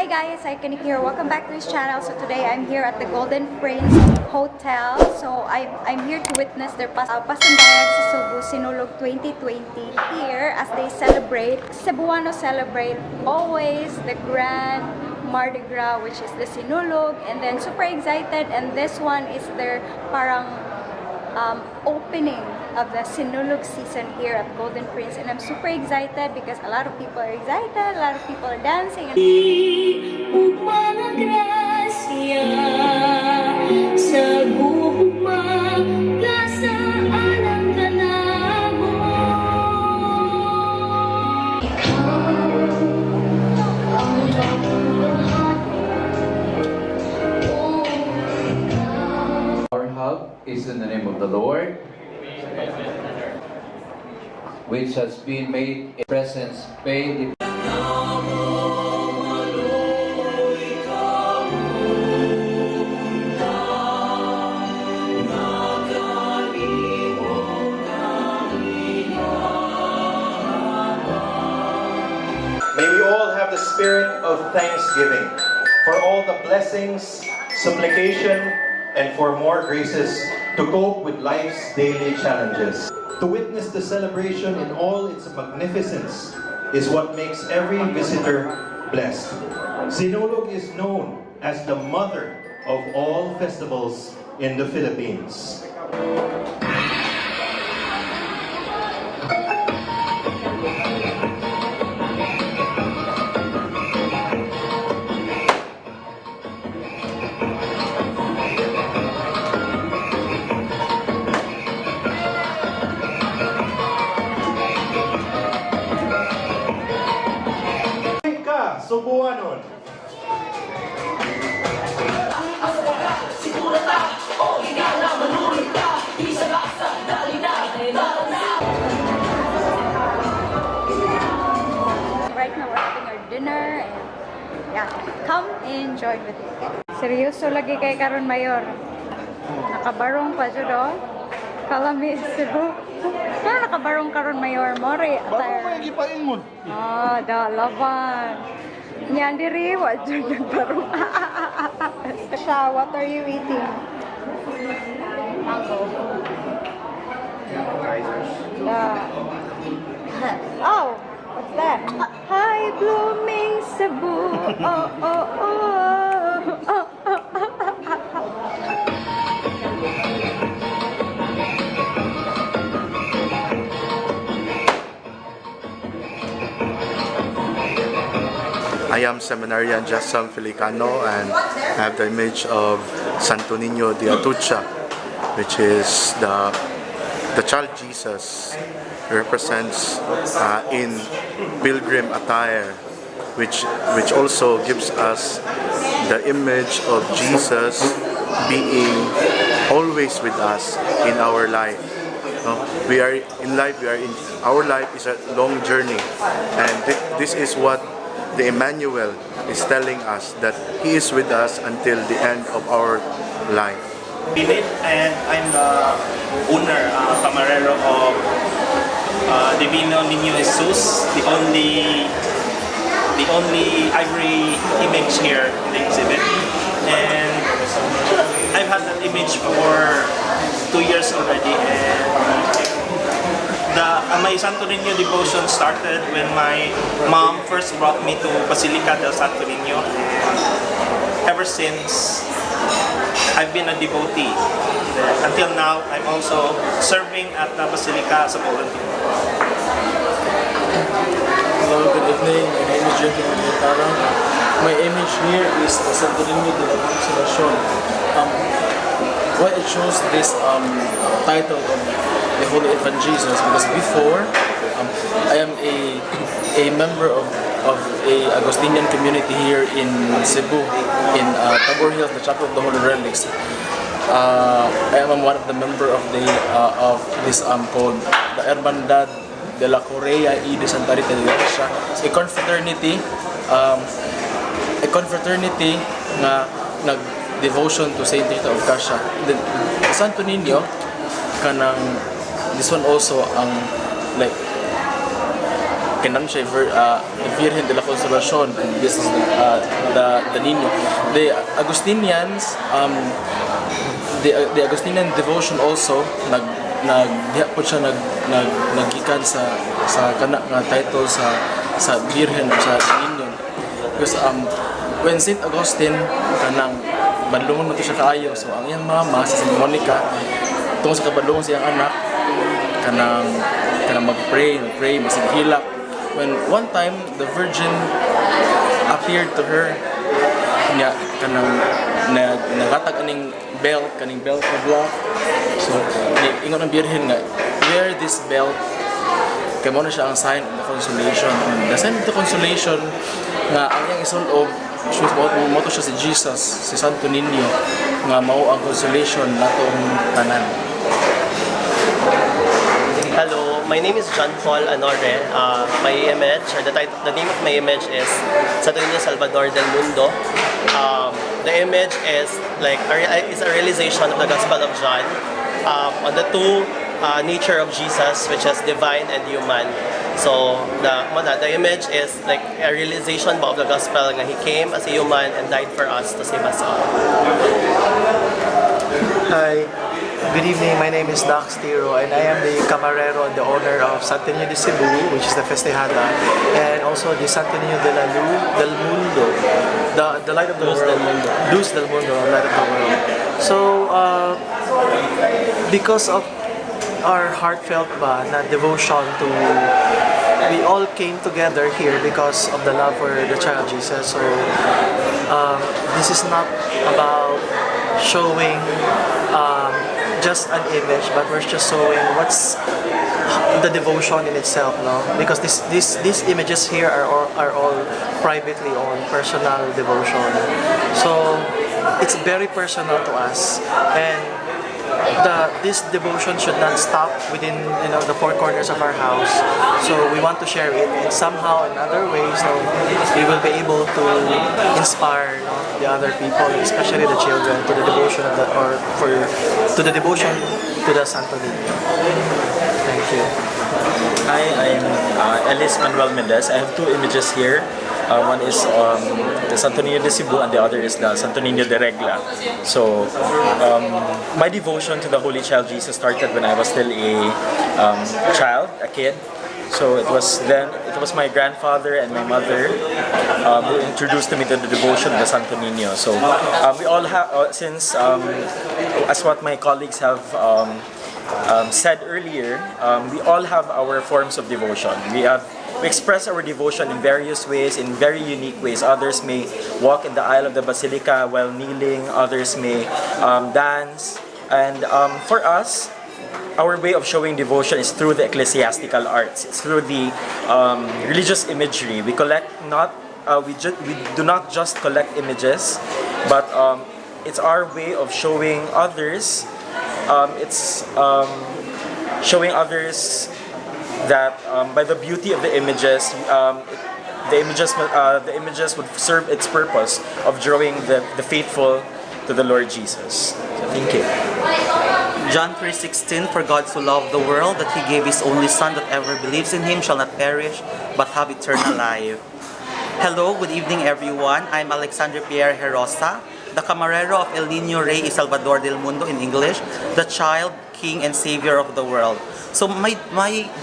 Hi guys, Iconic here. Welcome back to this channel. So today I'm here at the Golden Prince Hotel. So I'm here to witness their Pasandayan sa Cebu Sinulog 2020 here as they celebrate, Cebuano celebrate always the grand Mardi Gras, which is the Sinulog, and then super excited, and this one is their parang opening of the Sinulog season here at Golden Prince, and I'm super excited because a lot of people are excited, a lot of people are dancing. Our help is in the name of the Lord, which has been made a presence paid. May we all have the spirit of thanksgiving for all the blessings, supplication, and for more graces to cope with life's daily challenges. To witness the celebration in all its magnificence is what makes every visitor blessed. Sinulog is known as the mother of all festivals in the Philippines. Subuanon. Right now we're having our dinner, and yeah, come and join with me. Seryoso lagi kay karon mayor. Nakabarong pa jud do. Kalami Cebu. Nakabarong karon mayor Mori. Bago may gipaingon. Dalaban. Yan diri wa jud nagbarong. Siya, what are you eating? Mango. Oh, what's that? Hi, blooming Cebu. Oh, oh, oh. I am Seminarian Jasam Filicano, and I have the image of Santo Niño de Atucha, which is the child Jesus represents in pilgrim attire, which also gives us the image of Jesus being always with us in our life. We are in life. Our life is a long journey, and this is what the Emmanuel is telling us, that He is with us until the end of our life. And I'm the owner, camarero of Divino Niño Jesus, the only ivory image here in the exhibit. And I've had that image for 2 years already, and my Santo Niño devotion started when my mom first brought me to Basilica del Santo Niño. Ever since, I've been a devotee. Until now, I'm also serving at the Basilica as a volunteer. Hello, good evening. My name is Gentleman Yatara. My image here is the Santo Niño de la Consolacion. Why I chose this title of the Holy Infant Jesus, because before I am a member of a Agustinian community here in Cebu, in Tabor Hills, the Chapel of the Holy Relics. I am one of the member of this called the Hermandad de la Correa y de Santa Rita de Gracia, a confraternity na nag-devotion to Saint Rita of Gracia. The Santo Niño kanang this one also ang like kinang siya Virgen de la Consolacion. This is the Niño. The Augustinians, the Augustinian devotion also diha po siya naggikan sa kana nga title sa Virgen o sa Niño. Because when Saint Augustine kanang badlungon mo to siya kaayo, so ang iyang mama si Saint Monica tungod sa kabadlungon sa iyang anak kanang mag-pray masig hilak. When one time the Virgin appeared to her nya kanang nagatag kaning belt of love. So ingon ang Birhen nga wear this belt kay mo na siya ang sign of the consolation. And the sign of the consolation nga ang iyang isulob mo to siya si Jesus, si Santo Niño nga mao ang consolation natong tanan. Hello, my name is John Paul Anore. My image, or the name of my image is Santo Niño Salvador del Mundo. The image is is a realization of the Gospel of John on the two nature of Jesus, which is divine and human. So the image is like a realization of the Gospel that He came as a human and died for us to save us all. Hi, good evening. My name is Dax Tiro and I am the camarero and the owner of Santo Niño de Cebu, which is the Festejada, and also the Santo Niño del Mundo, the light of the world. Luz del Mundo, light of the world. So, because of our heartfelt devotion to, we all came together here because of the love for the child Jesus. So, this is not about showing just an image, but we're just showing what's the devotion in itself, no? Because these images here are all privately owned, personal devotion. So it's very personal to us, and this devotion should not stop within the four corners of our house. So we want to share it in somehow in other ways, so we will be able to inspire the other people, especially the children, to the devotion of to the devotion to the Santo Niño. Thank you. Hi, I'm Ellis Manuel Mendez. I have two images here. One is the Santo Niño de Cebu and the other is the Santo Niño de Regla. So, my devotion to the Holy Child Jesus started when I was still a kid. So it was my grandfather and my mother who introduced me to the devotion of the Santo Niño. So we all have, since as what my colleagues have said earlier, we all have our forms of devotion. We express our devotion in various ways, in very unique ways. Others may walk in the aisle of the Basilica while kneeling, others may dance. And for us, our way of showing devotion is through the ecclesiastical arts. It's through the religious imagery. We do not just collect images, but it's our way of showing others. Showing others that by the beauty of the images, the images would serve its purpose of drawing the faithful to the Lord Jesus. So, thank you. John 3:16, for God so loved the world that He gave His only Son, that ever believes in Him shall not perish but have eternal life. Hello, good evening everyone. I'm Alexandre Pierre Herosa, the Camarero of El Niño Rey y Salvador del Mundo in English, the child, king, and savior of the world. So my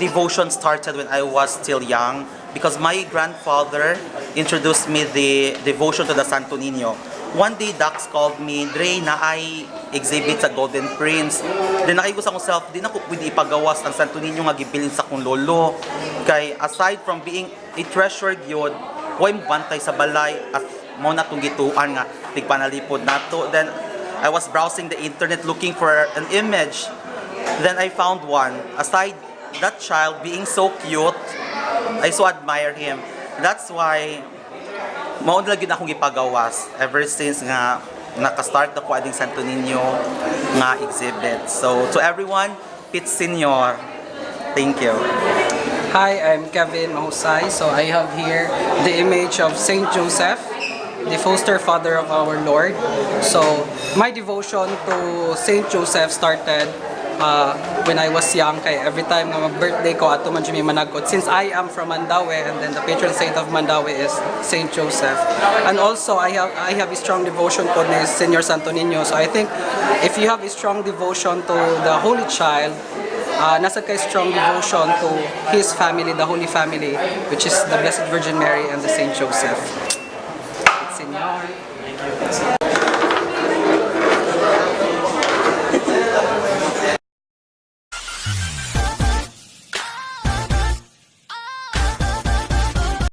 devotion started when I was still young because my grandfather introduced me the devotion to the Santo Niño. One day, Dax called me, Dre, na ay exhibit sa Golden Prince. Then nakiko sa myself, di na ko pwede ipagawas ang Santo Niño nga gibilin sa kong lolo. Kay aside from being a treasure gyud, way bantay sa balay at mo na tong gituan nga tigpanalipod nato. Then I was browsing the internet looking for an image. Then I found one. Aside that child being so cute, I so admire him. That's why mao na gyud akong gipagawas ever since nga naka-start ako ading Santo Niño nga exhibit. So to everyone, Pit Senior. Thank you. Hi, I'm Kevin Mahusay. So I have here the image of Saint Joseph, the foster father of our Lord. So my devotion to Saint Joseph started when I was young. Kay every time na birthday ko, ato man jud mi managot. Since I am from Mandaue, and then the patron saint of Mandaue is Saint Joseph. And also, I have a strong devotion po ni Señor Santo Niño. So I think if you have a strong devotion to the Holy Child, nasa kay strong devotion to His family, the Holy Family, which is the Blessed Virgin Mary and the Saint Joseph. Señor.